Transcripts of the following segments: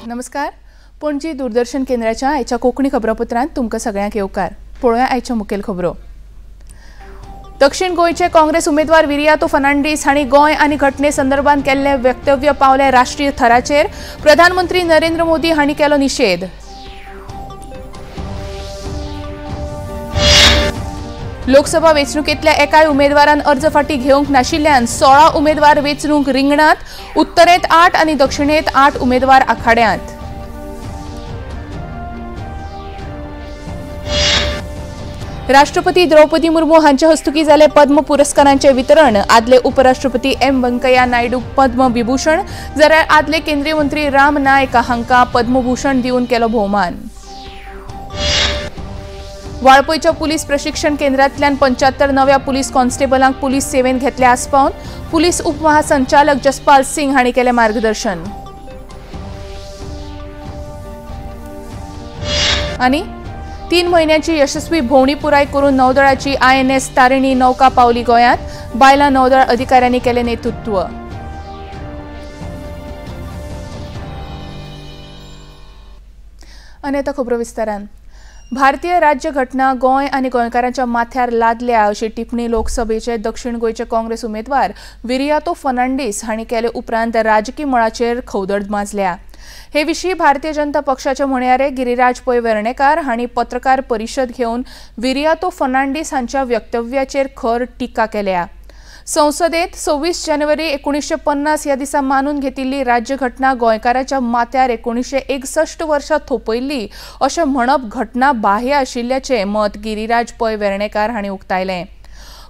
नमस्कार, पणजी दूरदर्शन केंद्राच्या आयच्या कोंकणी खबरापत्रांत तुमकां सगळ्यांक येवकार. पळोवया आयच्यो मुखेल खबरो. दक्षिण गोंयचे काँग्रेस उमेदवार विरियातो फर्नांडीस हांणी गोंय आनी घटने संदर्भात केल्लें वक्तव्य पावलें राष्ट्रीय थराचेर. प्रधानमंत्री नरेंद्र मोदी हांणी केलो निशेध. लोकसभा वेंचणुकेंतल्या एकाय उमेदवारान अर्ज फाटी घेवंक नाशिल्ल्यान 16 उमेदवार वेंचणूक रिंगणांत. उत्तरेंत 8 आनी दक्षिणेंत 8 उमेदवार आखाड्यांत. राष्ट्रपती द्रौपदी मुर्मू हांचे हस्तुकी जाले पद्म पुरस्कारांचे वितरण. आदले उपराष्ट्रपती एम व्यंकय्या नायडू पद्मविभूषण, जाल्यार आदले केंद्रीय मंत्री राम नायक हांकां पद्मभूषण दिवन केलो भोवमान. वाळपयच्या पुलीस प्रशिक्षण केंद्रांतल्यान 75 नव्या पुलीस कॉन्स्टेबलांक पुलीस सेवेंत घेतले आसपावन. पुलीस उपमहासंचालक जसपाल सिंग हांणी केलें मार्गदर्शन. आनी 3 म्हयन्यांची यशस्वी भोंवडी पुराय करून नौदळाची INS Tarini नौका पावली गोंयांत. बायलां नौदळ अधिकाऱ्यांनी केलें नेतृत्व. आनी आतां खबरो विस्तारान. भारतीय राज्य घटना गोंय आनी गोंयकारांच्या माथ्यार लादल्या अशी टिप्पणी लोकसभेचे दक्षिण गोंयचे काँग्रेस उमेदवार विरियातो फर्नांडीस हांणी केले उपरांत राजकी मळाचेर खवदळ माजल्या. हे विशीं भारतीय जनता पक्षाचे म्हणयारे गिरिराज पै वेर्णेकार हांणी पत्रकार परिशद घेवन विरियातो फर्नांडीस हांच्या वक्तव्याचेर खर टिका केल्या. संसदेत 26 जानेवारी 1950 ह्या दिसा मानून घेतिल्ली राज्यघटना गोंयकाराच्या माथ्यार 1961 वर्सां थोपयल्ली अशें म्हणप घटना बाह्य आशिल्ल्याचें मत गिरिराज पै वेर्णेकार हांणी उक्तायलें.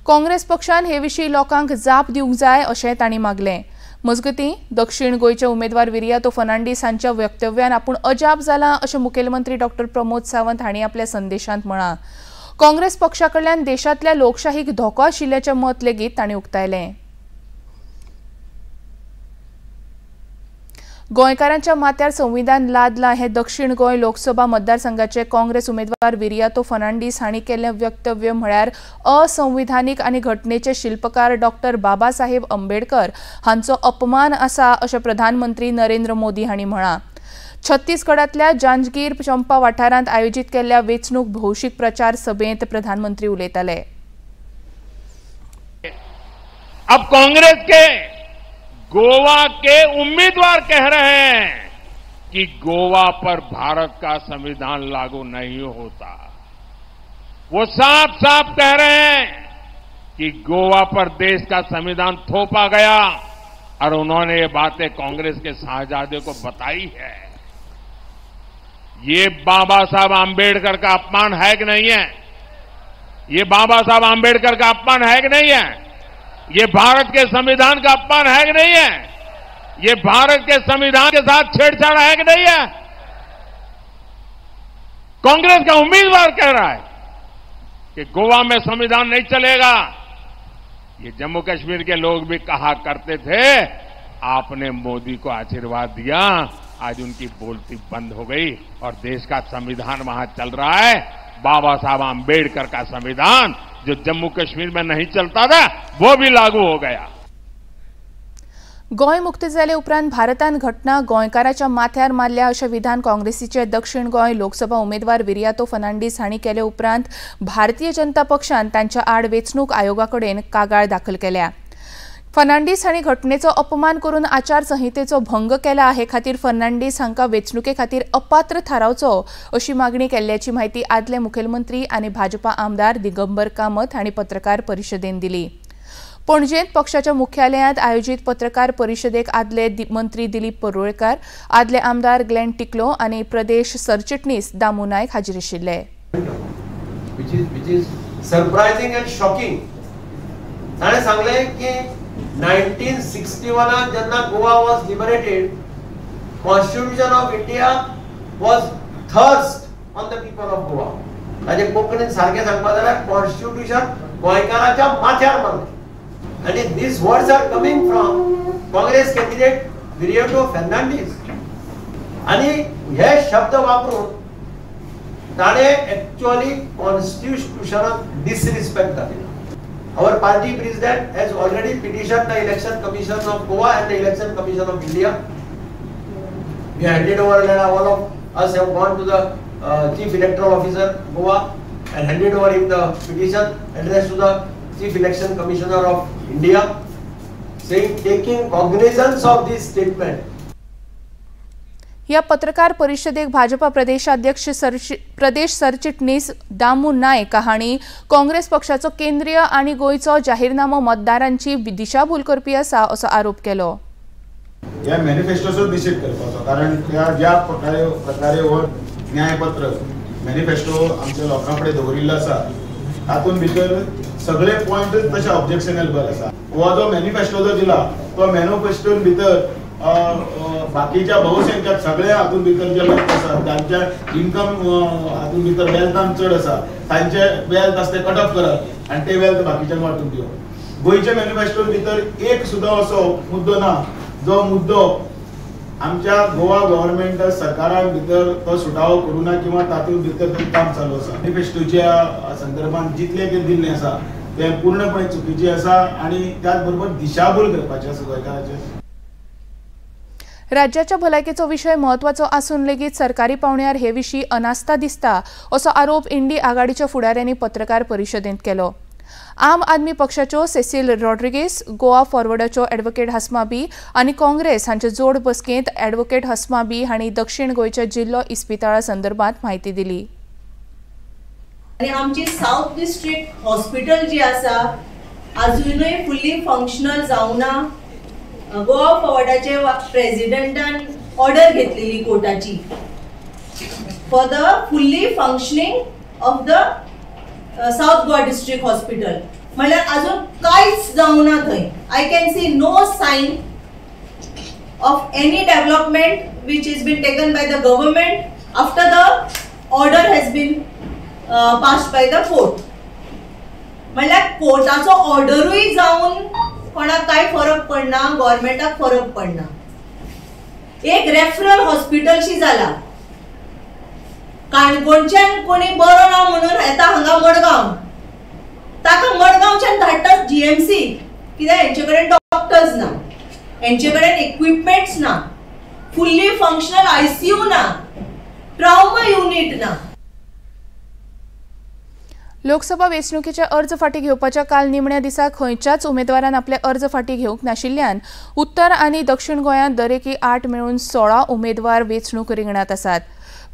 काँग्रेस पक्षान हे विशीं लोकांक जाप दिवंक जाय अशें तांणी मागलें. मजगतीं, दक्षिण गोंयचे उमेदवार विरियातो फर्नांडीस हांच्या वक्तव्यान आपूण अजाप जालां अशें मुखेलमंत्री डॉक्टर प्रमोद सावंत हांणी आपल्या संदेशांत म्हळां. काँग्रेस पक्षा कडल्यान देशांतल्या लोकशाहीक धोको आशिल्ल्याचें मत लेगीत तांणी उक्तायलें. गोंयकारांच्या माथ्यार संविधान लादलां हें दक्षिण गोंय लोकसभा मतदारसंघाचे काँग्रेस उमेदवार विरियातो फर्नांडीस हांणी केल्लें वक्तव्य म्हळ्यार असंविधानीक आनी घटनेचे शिल्पकार डॉक्टर बाबासाहेब आंबेडकर हांचो अपमान आसा अशें प्रधानमंत्री नरेंद्र मोदी हांणी म्हळां. छत्तीसगडांतल्या जांजगीर चंपा वाठारांत आयोजीत केल्ल्या वेंचणूक भौशीक प्रचार सभेंत प्रधानमंत्री उलयताले. अब कांग्रेस के गोवा के उम्मीदवार कह रहे हैं कि गोवा पर भारत का संविधान लागू नहीं होता. वो साफ साफ कह रहे हैं कि गोवा पर देश का संविधान थोपा गया और उन्होंने ये बातें कांग्रेस के शाहजादे को बताई है. ये बाबा साहब आंबेडकर का अपमान है कि नहीं है? ये बाबा साहब आंबेडकर का अपमान है कि नहीं है? ये भारत के संविधान का अपमान है कि नहीं है? ये भारत के संविधान के साथ छेड़छाड़ है कि नहीं है? कांग्रेस का उम्मीदवार कह रहा है कि गोवा में संविधान नहीं चलेगा. ये जम्मू कश्मीर के लोग भी कहा करते थे, आपने मोदी को आशीर्वाद दिया, आज उनकी बोलती बंद हो गई और देश का संविधान वहां चल रहा है. बाबा साहब आंबेडकर का संविधान जो जम्मू कश्मीर में नहीं चलता था वो भी लागू हो गया. गोंय मुक्त जाले उपरांत भारतान घटना गोंयकाराच्या माथ्यार मारल्या अशें विधान काँग्रेसीचे दक्षिण गोंय लोकसभा उमेदवार विरियातो फर्नांडीस हांणी केले उपरांत भारतीय जनता पक्षान तांच्या आड वेंचणूक आयोगा कडेन कागाळ दाखल केल्या. फर्नांडीस हांणी घटनेचो अपमान करून आचारसंहितेचो भंग केला हे खातीर फर्नांडीस हांकां वेंचणुके खातीर अपात्र थारावचो अशी मागणी केल्ल्याची म्हायती आदले मुखेलमंत्री आनी भाजपा आमदार दिगंबर कामत हांणी पत्रकार परिशदेन दिली. पणजेंत पक्षाच्या मुख्यालयांत आयोजीत पत्रकार परिशदेक आदले मंत्री दिलीप परुळेकार, आदले आमदार ग्लेन टिकलो आनी प्रदेश सरचिटणीस दामू नायक हाजीर आशिल्ले. Which is surprising and shocking. ताणें सांगलें की 1961 जेन्ना Goa was liberated, constitution of India was thrust on the people of Goa. ताजे कोंकणीन सारकें सांगपा जाल्यार कॉन्स्टिट्यूशन गोंयकाराच्या माथ्यार मारलें. आनी these words are coming from Congress candidate Viriato Fernandes. आनी हे शब्द वापरून ताणें एक्चुअली कॉन्स्टिट्यूशनाक डिसरिस्पेक्ट दाखयला. Our party president has already petitioned the Election Commission of Goa and the Election Commission of India. We handed over and all of us have gone to the Chief Electoral Officer Goa and handed over him the petition addressed to the Chief Election Commissioner of India, saying taking cognizance of this statement. या पत्रकार परिषदेक भाजपा प्रदेशाध्यक्ष प्रदेश सरचिटणीस दामू नायक हांणी काँग्रेस पक्षाचो केंद्रीय आनी गोंयचो जाहीरनामो मतदारांची दिशाभूल करपी आसा असो आरोप केलो. ह्या मॅनिफेस्टोचो निशेध करपाचो, कारण त्या ज्या प्रकारे हो न्यायपत्र मॅनिफेस्टो आमच्या लोकां कडेन दवरिल्लो आसा तातूंत भितर सगळे पॉयंटच तशे ऑब्जेक्शनेबल आसा. हो जो मॅनिफेस्टो जो दिला तो मॅनिफेस्टोन भितर बाकीच्या बहुसंख्याक सगळे हातूंत भितर जे लोक आसात तांच्या इन्कम हातूंत भितर वेल्थान चड आसा तांचे वेल्थ आसा ते कट ऑफ करप आनी ते वेल्थ बाकीच्यांक वांटून दिवप. गोंयच्या मॅनिफेस्टोन भितर एक सुद्दां असो मुद्दो ना जो मुद्दो आमच्या गोवा गव्हर्मेंट सरकारान भितर तो सुटावो करूं ना किंवा तातूंत भितर काम चालू आसा. मॅनिफेस्टोच्या संदर्भात जितलें कितें दिल्लें आसा तें पूर्णपणे चुकीचें आसा आनी त्याच बरोबर दिशाभूल करपाचें आसा गोंयकारांचें. राज्याच्या भलायकेचो विशय म्हत्वाचो आसून लेगीत सरकारी पावंड्यार हे विशीं अनास्था दिसता असो आरोप इंडी आघाडीच्या फुडाऱ्यांनी पत्रकार परिशदेंत केलो. आम आदमी पक्षाच्यो सेसील रॉड्रिगेस, गोवा फॉरवर्डाच्यो ॲडव्होकेट हस्मा बी आनी काँग्रेस हांचे जोड बसकेंत ॲडव्होकेट हस्मा बी हांणी दक्षिण गोंयच्या जिल्लो इस्पितळा संदर्भात म्हायती दिली. आनी आमची सावथ डिस्ट्रिक्ट हॉस्पिटल जी आसा अजुनूय फुल्ली फंक्शनल जावना. गोवा फॉरवर्डाचे प्रेसिडेंटान ऑर्डर घेतलेली कोर्टाची for the fully functioning of the South Goa district hospital. म्हणल्यार अजून कांयच जावना थंय. I can see no sign of any development which is been taken by the government after the order has been passed by the court. म्हणल्यार कोर्टाचो ऑर्डरूय जावन कोणाक कांय फरक पडना, गव्हर्मेंटाक फरक पडना. एक रेफरल हॉस्पिटलशी जाला. काणकोणच्यान कोणी बरो ना म्हणून येता हांगा मडगांव, ताका मडगांवच्यान धाडटा जीएमसी, कित्याक हेंचे कडेन डॉक्टर्स ना, हेंचे कडेन इक्विपमेंट्स ना, फुल्ली फंक्शनल आयसीयू ना, ट्राउमा युनिट ना. लोकसभा वेंचणुकेचे अर्ज फाटी घेवपाच्या काल निमण्या दिसा खंयच्याच उमेदवारान आपले अर्ज फाटी घेवंक नाशिल्ल्यान उत्तर आनी दक्षिण गोंयांत दरेकी 8 मेळून 16 उमेदवार वेंचणूक रिंगणांत आसात.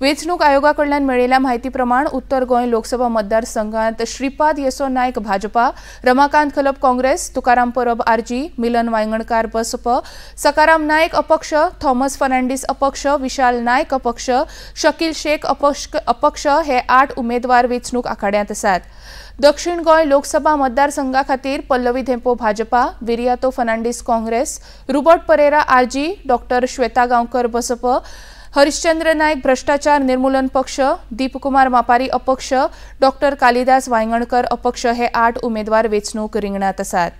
वेंचणूक आयोगा कडल्यान मेळिल्ल्या म्हायती प्रमाण उत्तर गोंय लोकसभा मतदारसंघात श्रीपाद येसो नायक भाजपा, रमाकांत खलप काँग्रेस, तुकाराम परब आरजी, मिलन वायंगणकार बसप, सकाराम नायक अपक्ष, थॉमस फर्नांडीस अपक्ष, विशाल नायक अपक्ष, शकील शेख अपक्ष हे 8 उमेदवार वेंचणूक आखाड्यांत आसात. दक्षिण गोंय लोकसभा मतदारसंघा खातीर Pallavi Dempo Bhajpa, Viriato Fernandes Congress, Rubert Pereira RG, doctor Shweta Gaonkar Basap, Harishchandra Naik भ्रष्टाचार निर्मूलन पक्ष, दीपकुमार मापारी अपक्ष, डॉक्टर कालिदास वायंगणकर अपक्ष हे 8 उमेदवार वेंचणूक रिंगणांत आसात.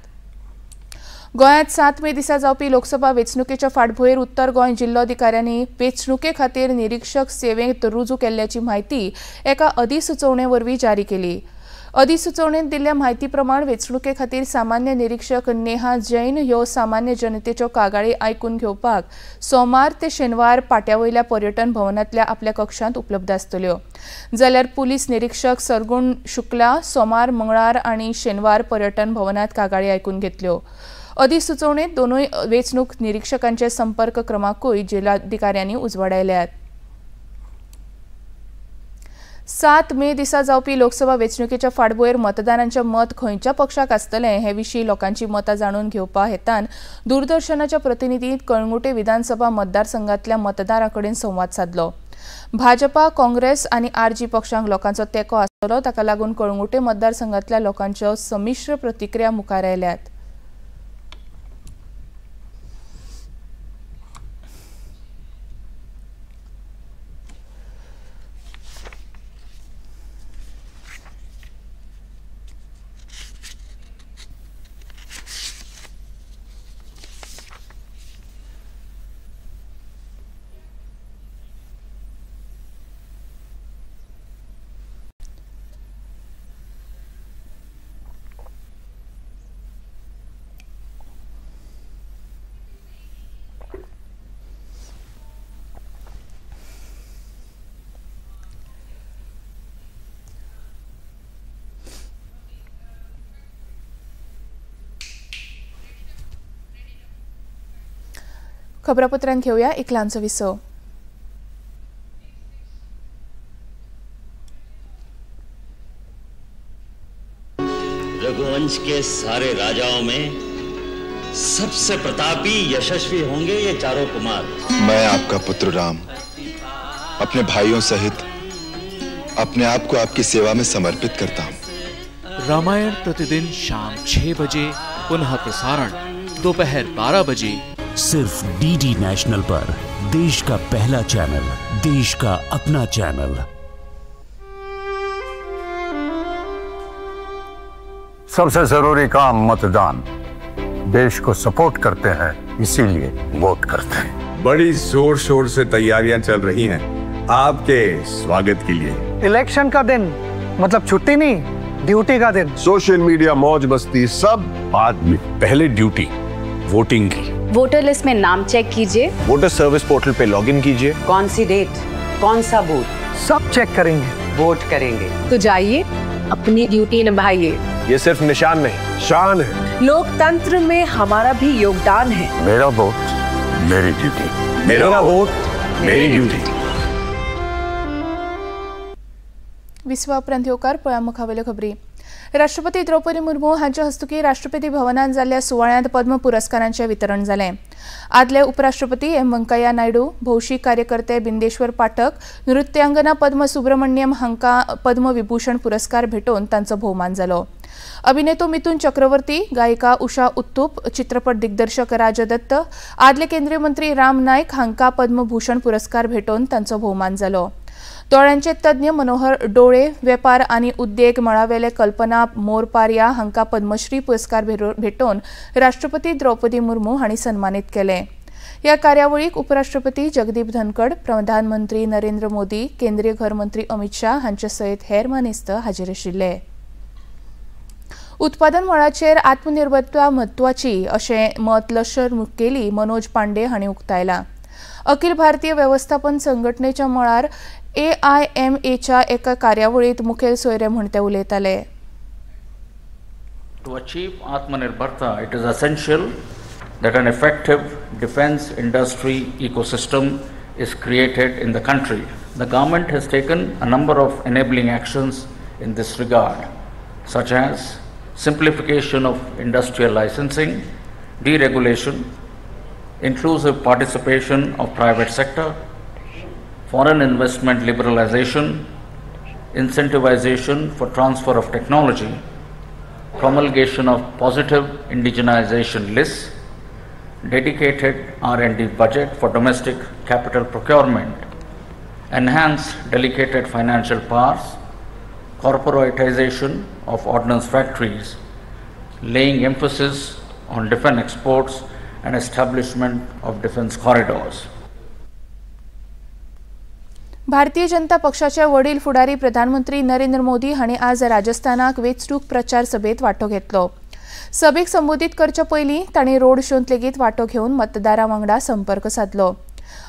गोंयांत 7 मे दिसा जावपी लोकसभा वेंचणुकेच्या फाटभुंयेर उत्तर गोंय जिल्लोधिकाऱ्यांनी वेंचणुके खातीर निरीक्षक सेवेंत रुजू केल्ल्याची म्हायती एका अधिसुचोवणे वरवीं जारी केली. अधिसुचोवणेंत दिल्ल्या म्हायती प्रमाण वेंचणुके खातीर सामान्य निरीक्षक नेहा जैन ह्यो सामान्य जनतेच्यो कागाळी आयकून घेवपाक सोमार ते शेनवार पाट्या वयल्या पर्यटन भवनांतल्या आपल्या कक्षांत उपलब्ध आसतल्यो. जाल्यार पुलीस निरीक्षक सरगुण शुक्ला सोमार, मंगळार आनी शेनवार पर्यटन भवनांत कागाळी आयकून घेतल्यो. अधिसुचोवणेंत दोनूय वेंचणूक निरीक्षकांचे संपर्क क्रमांकूय जिल्लाधिकाऱ्यांनी उजवाडायल्यात. 7 मे दिसा जावपी लोकसभा वेंचणुकेच्या फाटभुंयेर मतदारांचें मत खंयच्या पक्षाक आसतलें हे विशीं लोकांची मतां जाणून घेवपा हेतान दूरदर्शनाच्या प्रतिनिधीन कळंगूटे विधानसभा मतदारसंघांतल्या मतदारां कडेन संवाद सादलो. भाजपा, काँग्रेस आनी आरजी पक्षांक लोकांचो तेंको आसतलो, ताका लागून कळंगूटे मतदारसंघांतल्या लोकांच्यो संमिश्र प्रतिक्रिया मुखार आयल्यात. खबरापत्रांत घेवया एक ल्हानसो विसव. रघुवंश के सारे राजाओं में सबसे प्रतापी यशस्वी होंगे ये चारों कुमार. मैं आपका पुत्र राम अपने भाइयों सहित अपने आप को आपकी सेवा में समर्पित करता हूँ. रामायण प्रतिदिन शाम 6 बजे, पुनः प्रसारण दोपहर 12 बजे, सिर्फ डीडी नेशनल पर. देश का पहला चैनल, देश का अपना चैनल. सबसे जरूरी काम मतदान. देश को सपोर्ट करते हैं, इसीलिए वोट करते हैं. बड़ी जोर शोर से तैयारियां चल रही हैं आपके स्वागत के लिए. इलेक्शन का दिन मतलब छुट्टी नहीं, ड्यूटी का दिन. सोशल मीडिया, मौज मस्ती सब बाद में, पहले ड्यूटी वोटिंग की. वोटर लिस्ट में नाम चेक कीजिए, water service portal pay login कीजिए. कौन सी डेट, कौन सा बूथ, सब चेक करेंगे, वोट करेंगे. तो जाइए अपनी ड्यूटी निभाइए. ये सिर्फ निशान नहीं, शान है. लोकतंत्र में हमारा भी योगदान है. मेरा वोट मेरी ड्यूटी, मेरा वोट मेरी ड्यूटी. विसवा उपरांत येवकार पळया मुखावेल्यो खबरी. राष्ट्रपती द्रौपदी मुर्मू हांच्या हस्तुकी राष्ट्रपती भवनांत जाल्ल्या सुवाळ्यांत पद्म पुरस्कारांचें वितरण जालें. आदले उपराष्ट्रपती एम व्यंकय्या नायडू, भौशीक कार्यकर्ते बिंदेश्वर पाठक, नृत्यांगना पद्म सुब्रमण्यम हांकां पद्मविभूषण पुरस्कार भेटोवन तांचो भोवमान जालो. अभिनेतो मिथुन चक्रवर्ती, गायिका उषा उत्तुप, चित्रपट दिग्दर्शक राजदत्त, आदले केंद्रीय मंत्री राम नाईक हांकां पद्मभूषण पुरस्कार भेटोवन तांचो भोवमान जालो. दोळ्यांचे तज्ञ मनोहर डोळे, वेपार आनी उद्देग मळावेले कल्पना मोरपारिया हांकां पद्मश्री पुरस्कार भेटोवन राष्ट्रपती द्रौपदी मुर्मू हांणी सन्मानीत केले. ह्या कार्यावळीक उपराष्ट्रपती जगदीप धनखड, प्रधानमंत्री नरेंद्र मोदी, केंद्रीय घरमंत्री अमित शाह हांचे सयत हेर मानेस्त हाजीर आशिल्ले. उत्पादन मळाचेर आत्मनिर्भरता म्हत्वाची अशें मत लश्कर मुखेली मनोज पांडे हांणी उक्तायलां. अखिल भारतीय वेवस्थापन संघटनेच्या मळार AIMAच्या एका कार्यावळीत मुखेल सोयरे म्हूण ते उलयताले. To achieve Atmanirbharta, it is essential that an effective defense industry ecosystem is created in the country. The government has taken a number of enabling actions in this regard, such as simplification of industrial licensing, deregulation, inclusive participation of private sector, foreign investment liberalization, incentivization for transfer of technology, promulgation of positive indigenization lists, dedicated R&D budget for domestic capital procurement, enhanced delegated financial powers, corporatization of ordnance factories, laying emphasis on defense exports and establishment of defense corridors. Bharatiya Janata पक्षाचे वडील फुडारी प्रधानमंत्री नरेंद्र मोदी हांणी आज राजस्थानाक वेंचणूक प्रचार सभेत वांटो घेतलो. सभेक संबोधीत करचे पयलीं तांणी रोड शोंत लेगीत वांटो घेवन मतदारां वांगडा संपर्क सादलो.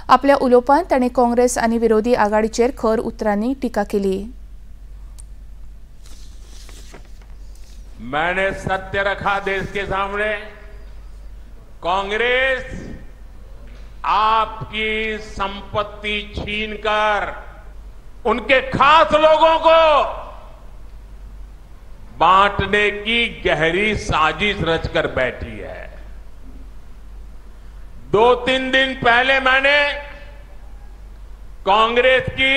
आपल्या उलोवपांत तांणी काँग्रेस आनी विरोधी आघाडीचेर खर उतरांनी टिका केली. मैंने सत्य रखा देश के सामने. कांग्रेस आपकी संपत्ति छीनकर उनके खास लोगों को बांटने की गहरी साजिश रचकर बैठी है. 2-3 दिन पहले मैंने कांग्रेस की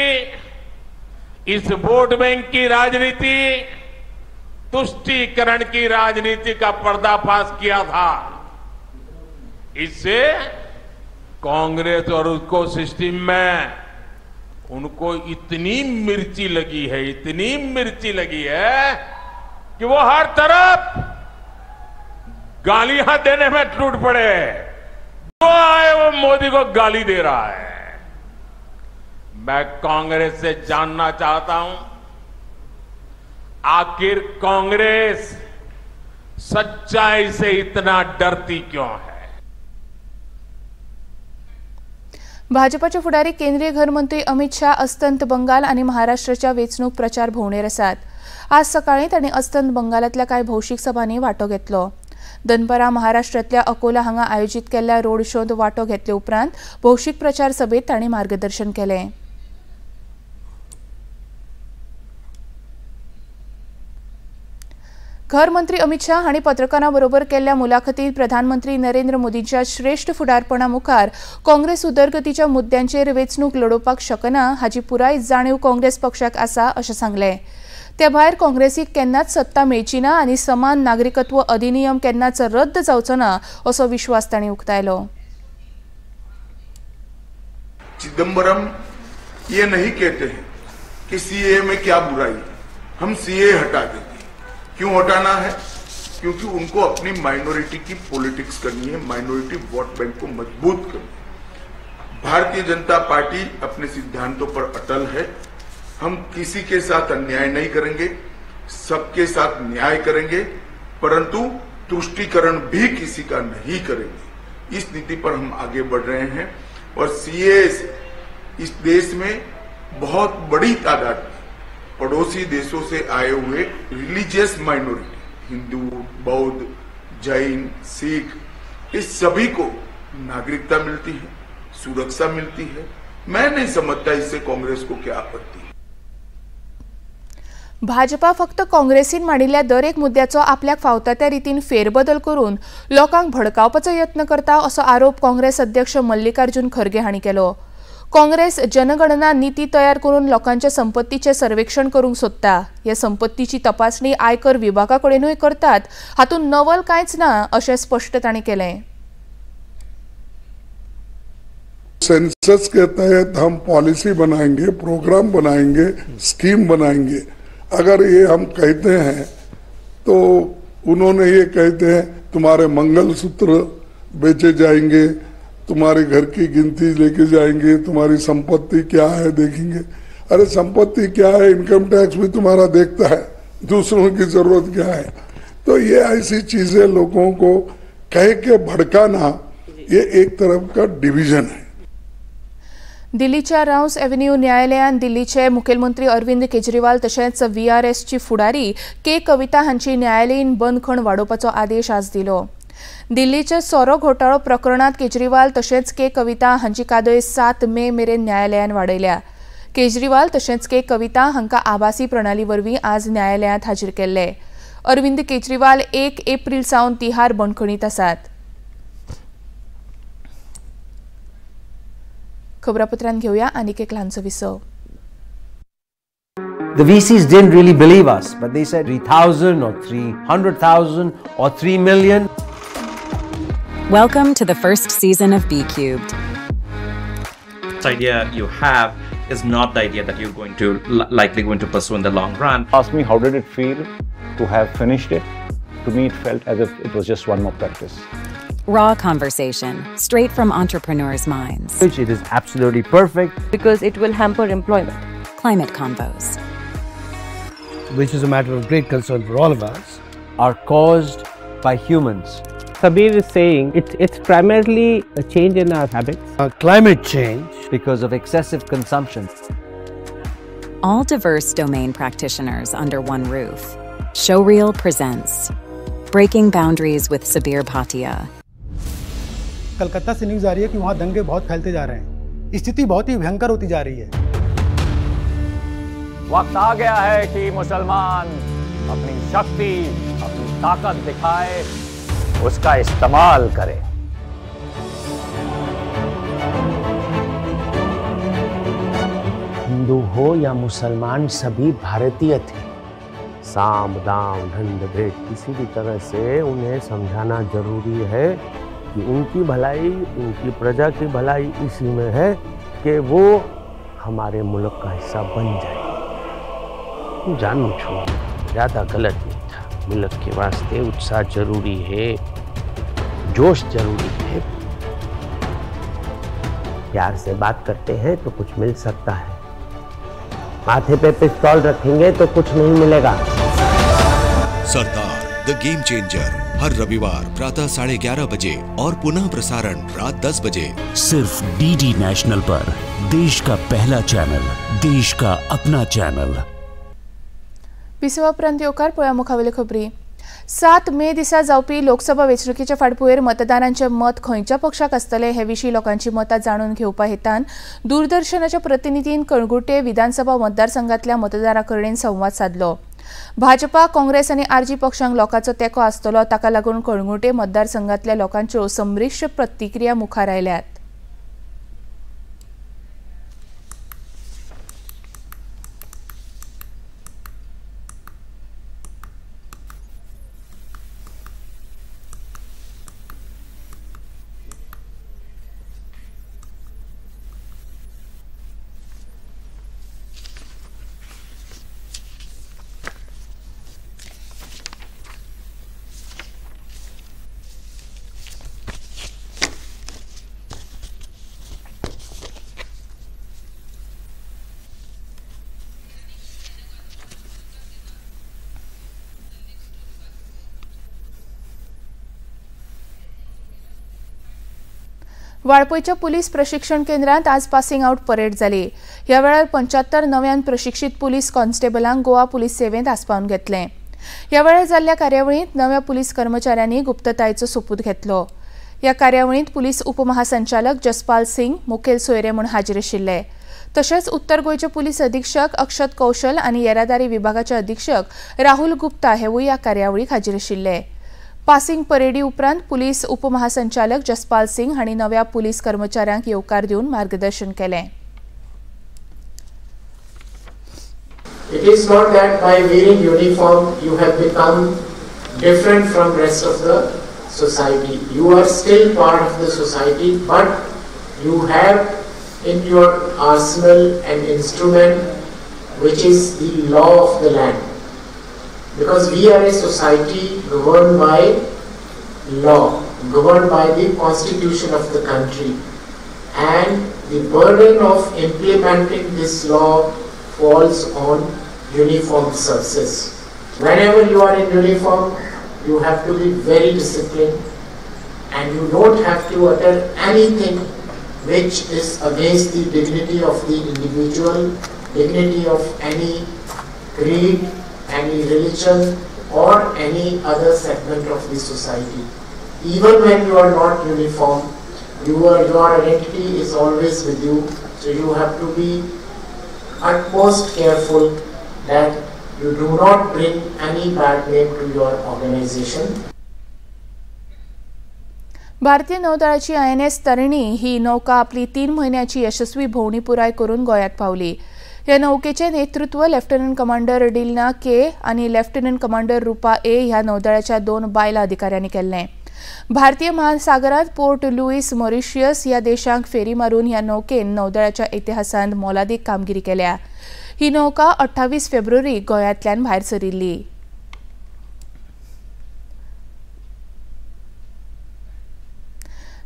इस वोट बैंक की राजनीति, तुष्टीकरण की राजनीति का पर्दाफाश किया था. इससे कांग्रेस और उसको सिस्टम में उनको इतनी मिर्ची लगी है, इतनी मिर्ची लगी है कि वो हर तरफ गालियां देने में टूट पड़े. जो आए वो मोदी को गाली दे रहा है. मैं कांग्रेस से जानना चाहता हूं, आखिर कांग्रेस सच्चाई से इतना डरती क्यों है? भाजपाचे फुडारी केंद्रीय घरमंत्री अमित शाह अस्तंत बंगाल आणि महाराष्ट्राच्या वेंचणूक प्रचार भोंवडेर आसात. आज सकाळीं तांणी अस्तंत बंगालांतल्या कांय भौशीक सभांनी वांटो घेतलो. दनपरां महाराष्ट्रांतल्या अकोला हांगा आयोजीत केल्ल्या रोड शोंत वांटो घेतले उपरांत भौशीक प्रचार सभेत तांणी मार्गदर्शन केलें. घर मंत्री अमित शाह हांणी पत्रकारां बरोबर केल्ल्या मुलाखतीत प्रधानमंत्री नरेंद्र मोदींच्या श्रेष्ठ फुडारपणा मुखार काँग्रेस उदरगतीच्या मुद्द्यांचेर वेंचणूक लडोवपाक शकना हाची पुराय जाणीव काँग्रेस पक्षाक आसा अशें सांगलें. ते भायर काँग्रेसीक केन्नाच सत्ता मेळची ना आनी समान नागरिकत्व अधिनियम केन्नाच रद्द जावचो ना असो विश्वास तांणी उक्तायलो. चिदम्बरम ये नहीं कहते हैं कि सीए में क्या बुराई, हम सीए हटा देंगे. क्यों हटाना है? क्योंकि उनको अपनी माइनॉरिटी की पॉलिटिक्स करनी है, माइनॉरिटी वोट बैंक को मजबूत करनी है. भारतीय जनता पार्टी अपने सिद्धांतों पर अटल है. हम किसी के साथ अन्याय नहीं करेंगे, सबके साथ न्याय करेंगे, परंतु तुष्टीकरण भी किसी का नहीं करेंगे. इस नीति पर हम आगे बढ़ रहे हैं. और सीए इस देश में बहुत बड़ी तादाद में पड़ोसी देशों से आए हुए रिलीजियस माइनॉरिटी, हिंदू, बौद्ध, जैन, सिख, इस सभी को नागरिकता मिलती है, सुरक्षा मिलती है. मैं नहीं समझता इससे कांग्रेस को क्या आपत्ति है. भाजपा फक्त काँग्रेसीन मांडिल्ल्या दरेक मुद्द्याचो आपल्याक फावता त्या रितीन फेरबदल करून लोकांक भडकावपाचो यत्न करता असो आरोप काँग्रेस अध्यक्ष मल्लिकार्जुन खरगे हांणी केलो. काँग्रेस जनगणना नीती तयार करून लोकांच्या संपत्तीचें सर्वेक्षण करूंक सोदता. हे संपत्तीची तपासणी आयकर विभागा कडेनूय करतात, हातूंत नवल कांयच ना अशें स्पश्ट तांणी केलें. सेंसस के तहत हम पॉलिसी बनाएंगे, प्रोग्राम बनाएंगे, स्कीम बनाएंगे. अगर ये हम कहते हैं तो उन्होंने ये कहते हैं तुम्हारे मंगलसूत्र बेचे जाएंगे, तुम्हारे घर की गिनती लेके जाएंगे, तुम्हारी संपत्ति क्या है देखेंगे. अरे संपत्ति क्या है, इनकम टैक्स भी तुम्हारा देखता है, दूसरों की जरूरत क्या है. तो ये ऐसी चीजें लोगों को कह के भड़काना, ये एक तरफ का डिवीजन है. दिल्लीच्या राऊस एव्हेन्यू न्यायालयान दिल्लीचे मुखेलमंत्री अरविंद केजरीवाल तशेंच व्हीआरएसची फुडारी के कविता हांची न्यायालयीन बंदखण वाडोवपाचो आदेश आज दिलो. दिल्लीच्या सोरो घोटाळो प्रकरणांत केजरीवाल तशेंच के कविता हांची कादय 7 मे मेरेन न्यायालयान वाडयल्या. केजरीवाल तशेंच के कविता हांकां आभासी प्रणाली वरवीं आज न्यायालयांत हाजीर केल्ले. अरविंद केजरीवाल 1 एप्रिल सावन तिहार बंदखणींत आसात. खबरापत्रांत घेऊया आनीक एक ल्हानसो विसव. The VCs didn't really believe us, but they said 3,000 or 300,000 or 3 million. Welcome to the first season of B Cubed. This idea you have is not the idea that you're going to likely going to pursue in the long run. Ask me how did it feel to have finished it? To me, it felt as if it was just one more practice. Raw conversation, straight from entrepreneurs' minds. Which it is absolutely perfect. Because it will hamper employment. Climate convos, which is a matter of great concern for all of us, are caused by humans. Sabir is saying it's primarily a change in our habits. Climate change. Because of excessive consumption. All diverse domain practitioners under one roof. Showreel presents Breaking Boundaries with Sabir Bhatia. Calcutta से news आ रही है कि वहाँ दंगे बहुत फैलते जा रहे हैं, स्थिति बहुत ही भयंकर होती जा रही है. वक्त आ गया है कि मुसलमान अपनी शक्ति, अपनी ताकत दिखाए, उसका इस्तेमाल करे. हिंदू हो या मुसलमान, सभी भारतीय थे. साम दाम दंड भेद किसी भी तरह से उन्हें समझाना जरूरी है कि उनकी भलाई, उनकी प्रजा की भलाई इसी में है कि वो हमारे मुल्क का हिस्सा बन जाए. जानू छू ज़्यादा गलत नहीं था. मुल्क के वास्ते उत्साह जरूरी है, जोश जरूरी है. प्यार से बात करते हैं तो कुछ मिल सकता है, माथे पे पिस्तौल रखेंगे तो कुछ नहीं मिलेगा. सरदार the game changer हर रविवार प्रातः 11:30 बजे और पुनः प्रसारण रात 10 बजे, सिर्फ डीडी नेशनल पर। देश का पहला चैनल, देश का अपना चैनल। विसवा उपरांत येवकार पळया मुखावेल्यो खबरी। 7 मे दिसा जावपी लोकसभा वेंचणुकेच्या फाटभुंयेर मतदारांचे मत खंयच्या पक्षाक आसतले हे विशीं लोकांची मतां जाणून घेवपा हेतान दूरदर्शनाच्या प्रतिनिधीन कळंगूटे विधानसभा मतदारसंघातल्या मतदारां कडेन संवाद सादलो. भाजपा, काँग्रेस आनी आरजी पक्षांक लोकांचो तेंको आसतलो, ताका लागून कळंगूटे मतदारसंघातल्या लोकांच्यो संमिश्र प्रतिक्रिया मुखार आयल्यात. वाळपयच्या पुलीस प्रशिक्षण केंद्रांत आज पासिंग आउट परेड जाली. ह्या वेळार 75 नव्यान प्रशिक्षित पुलीस कॉन्स्टेबलांक गोवा पुलीस सेवेंत आस्पावन घेतलें. ह्या वेळार जाल्ल्या कार्यावळींत नव्या पुलीस कर्मचाऱ्यांनी गुप्ततायेचो सोपूत घेतलो. ह्या कार्यावळींत पुलीस उपमहासंचालक जसपाल सिंग मुखेल सोयरे म्हूण हाजीर आशिल्ले. तशेंच उत्तर गोंयचे पुलीस अधीक्षक अक्षत कौशल आनी येरादारी विभागाचे अधीक्षक राहुल गुप्ता हेवूय ह्या कार्यावळीक हाजीर आशिल्ले. पासिंग परेडी उपरांत पुलीस उपमहासंचालक जसपाल सिंग हांणी नव्या पुलीस कर्मचाऱ्यांक येवकार दिवन मार्गदर्शन केलें. It is not that by wearing uniform you have become different from rest of the society. You are still part of the society, but you have in your arsenal an instrument which is the law of the land. Because we are a society governed by law, governed by the constitution of the country, and the burden of implementing this law falls on uniformed services. Whenever you are in uniform, you have to be very disciplined and you don't have to utter anything which is against the dignity of the individual, dignity of any creed, any religion or any other segment of the society. Even when you are not uniform, your identity is always with you, so you have to be utmost careful that you do not bring any bad name to your organization. भारतीय नौदळाची INS Tarini ही नौका आपली 3 म्हयन्याची यशस्वी भोंवडी पुराय करून गोंयांत पावली. ह्या नौकेचे नेतृत्व लेफ्टनंट कमांडर डिलना के आनी लेफ्टनंट कमांडर रुपा ए ह्या नौदळाच्या 2 बायला अधिकाऱ्यांनी केल्लें. भारतीय महासागरांत पोर्ट लुईस मॉरिशियस ह्या देशांक फेरी मारून ह्या नौकेन नौदळाच्या इतिहासांत मोलादीक कामगिरी केल्या. ही नौका 28 फेब्रुवारी गोंयांतल्यान भायर सरिल्ली.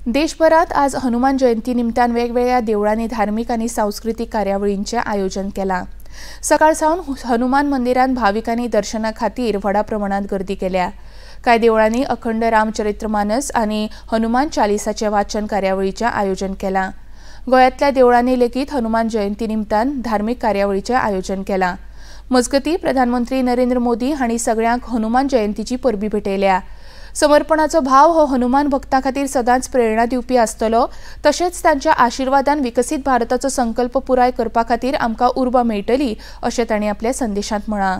देशभरात आज हनुमान जयंती निमतान वेगवेगळ्या देवळांनी धार्मिक आनी सांस्कृतिक कार्यावळींचें आयोजन केलां. सकाळ सावन हनुमान मंदिरांत भाविकांनी दर्शना खातीर व्हडा प्रमाणांत गर्दी केल्या. कांय देवळांनी अखंड रामचरित्रमानस आनी हनुमान चालिसाचें वाचन कार्यावळीचें आयोजन केलां. गोंयांतल्या देवळांनी लेगीत हनुमान जयंती निमतान धार्मिक कार्यावळीचें आयोजन केलां. मजगतीं प्रधानमंत्री नरेंद्र मोदी हांणी सगळ्यांक हनुमान जयंतीची परबी भेटयल्या. समर्पणाचो भाव हो हनुमान भक्तां खातीर सदांच प्रेरणा दिवपी आसतलो, तशेंच तांच्या आशिर्वादान विकसीत भारताचो संकल्प पुराय करपा खातीर आमकां उर्बा मेळटली अशें तांणी आपल्या संदेशांत म्हळां.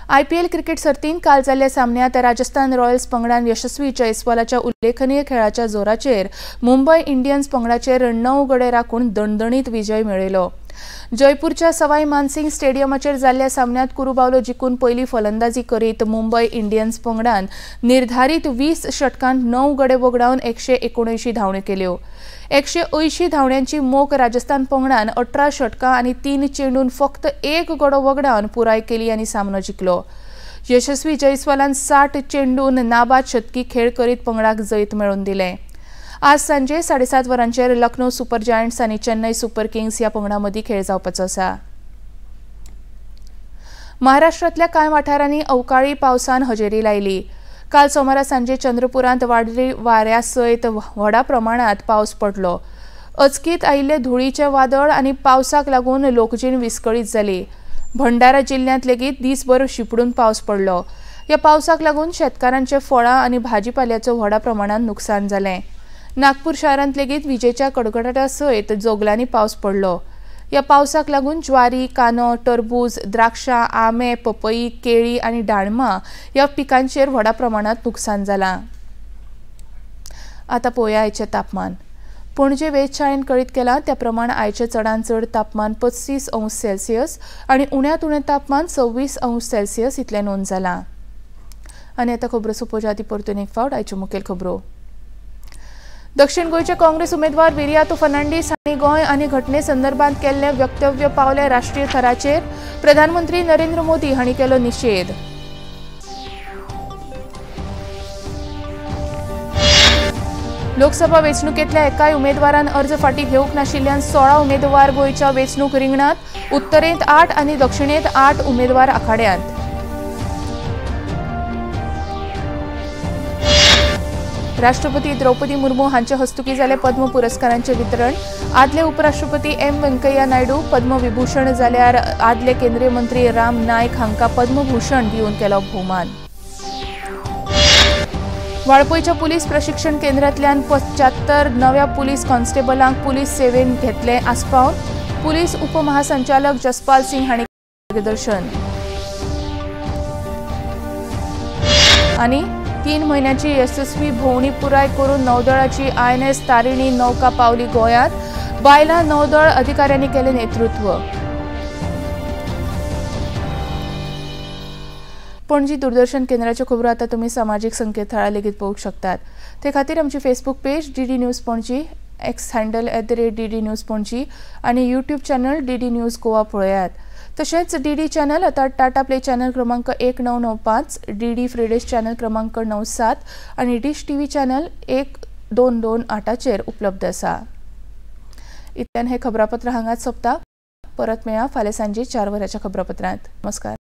आयपीएल क्रिकेट सर्तींत काल जाल्ल्या सामन्यांत राजस्थान रॉयल्स पंगडान यशस्वी जयस्वालाच्या उल्लेखनीय खेळाच्या जोराचेर मुंबय इंडियन्स पंगडाचेर 9 गडे राखून दणदणीत विजय मेळयलो. जयपूरच्या सवाई मानसिंग स्टेडियमाचेर जाल्ल्या सामन्यांत कुरुबावलो जिखून पयली फलंदाजी करीत मुंबय इंडियन्स पंगडान निर्धारित 20 षटकांत 9 गडे वगडावन 179 धांवड्यो केल्यो. 180 धांवड्यांची मोख राजस्थान पंगडान 18 षटकां आनी 3 चेंडून फक्त 1 गडो वगडावन पुराय केली आनी सामनो जिखलो. यशस्वी जयस्वालान 60 चेंडून नाबाद शतकी खेळ करीत पंगडाक जैत मेळोवन दिलें. आज सांजे 7:30 वरांचेर लखनौ सुपर जायंट्स आनी चेन्नई सुपर किंग्स ह्या पंगडां मदीं खेळ जावपाचो आसा. महाराष्ट्रांतल्या कांय वाठारांनी अवकाळी पावसान हजेरी लायली. काल सोमारा सांजे चंद्रपुरांत वादळी वाऱ्या सयत व्हडा प्रमाणांत पावस पडलो. अचकीत आयिल्ले धुळीचें वादळ आनी पावसाक लागून लोकजीण विस्कळीत जाली. भंडारा जिल्ल्यांत लेगीत दीसभर शिंपडून पावस पडलो. ह्या पावसाक लागून शेतकारांचे फळां आनी भाजीपाल्याचो व्हडा प्रमाणात नुकसान जालें. नागपूर शारांत लेगीत विजेच्या कडकडाटा सयत जोगलांनी पावस पडलो. ह्या पावसाक लागून ज्वारी, कांदो, टरबूज, द्राक्षां, आंबे, पपई, केळी आनी डाळमां ह्या पिकांचेर व्हडा प्रमाणात नुकसान जालां. आतां पळोवया आयचें तापमान. पणजे वेधशाळेन कळीत केलां त्या प्रमाण आयचें चडांत चड तापमान 35 अंश सेल्सियस आनी उण्यांत उणें तापमान 26 अंश सेल्सियस इतलें नोंद जालां. आनी आतां खबरो सोंपोवच्या आदीं परतून एक फावट आयच्यो मुखेल खबरो. दक्षिण गोंयचे काँग्रेस उमेदवार विरियातो फर्नांडीस हांणी गोंय आनी घटने संदर्भात केल्लें वक्तव्य पावलें राष्ट्रीय थराचेर. प्रधानमंत्री नरेंद्र मोदी हांणी केलो निशेध. लोकसभा वेंचणुकेंतल्या एकाय उमेदवारान अर्ज फाटीं घेवंक नाशिल्ल्यान 16 उमेदवार गोंयच्या वेंचणूक रिंगणांत. उत्तरेंत 8 आनी दक्षिणेंत 8 उमेदवार आखाड्यांत. राष्ट्रपती द्रौपदी मुर्मू हांचे हस्तुकीं जालें पद्म पुरस्कारांचें वितरण. आदले उपराष्ट्रपती एम व्यंकय्या नायडू पद्मविभूषण जाल्यार आदले केंद्रीय मंत्री राम नायक हांकां पद्मभूषण दिवन केलो भोवमान. वाळपयच्या पुलीस प्रशिक्षण केंद्रांतल्यान 75 नव्या पुलीस कॉन्स्टेबलांक पुलीस सेवेंत घेतले आस्पावन. पुलीस उपमहासंचालक जसपाल सिंग हांणी मार्गदर्शन. आनी 3 म्हयन्याची येसस्वी भोंवडी पुराय करून नौदळाची INS Tarini नौका पावली गोंयांत. बायलां नौदळ अधिकाऱ्यांनी केलें नेतृत्व. पणजी दूरदर्शन केंद्राच्यो खबरो आतां तुमी समाजीक संकेतथळार लेगीत पळोवंक शकतात. ते खातीर आमची Facebook page DD news Panaji, X handle @DD news Panaji आनी YouTube channel DD news Goa पळयात. तशेंच डीडी चॅनल आतां टाटा प्ले चॅनल क्रमांक 1995, डीडी फ्रीडिश चॅनल क्रमांक 97 आनी डिश टीव्ही चॅनल 1228चेर उपलब्ध आसा. इतल्यान हें खबरापत्र हांगाच सोंपता. परत मेळया फाल्यां सांजे 4 वरांच्या खबरापत्रांत. नमस्कार.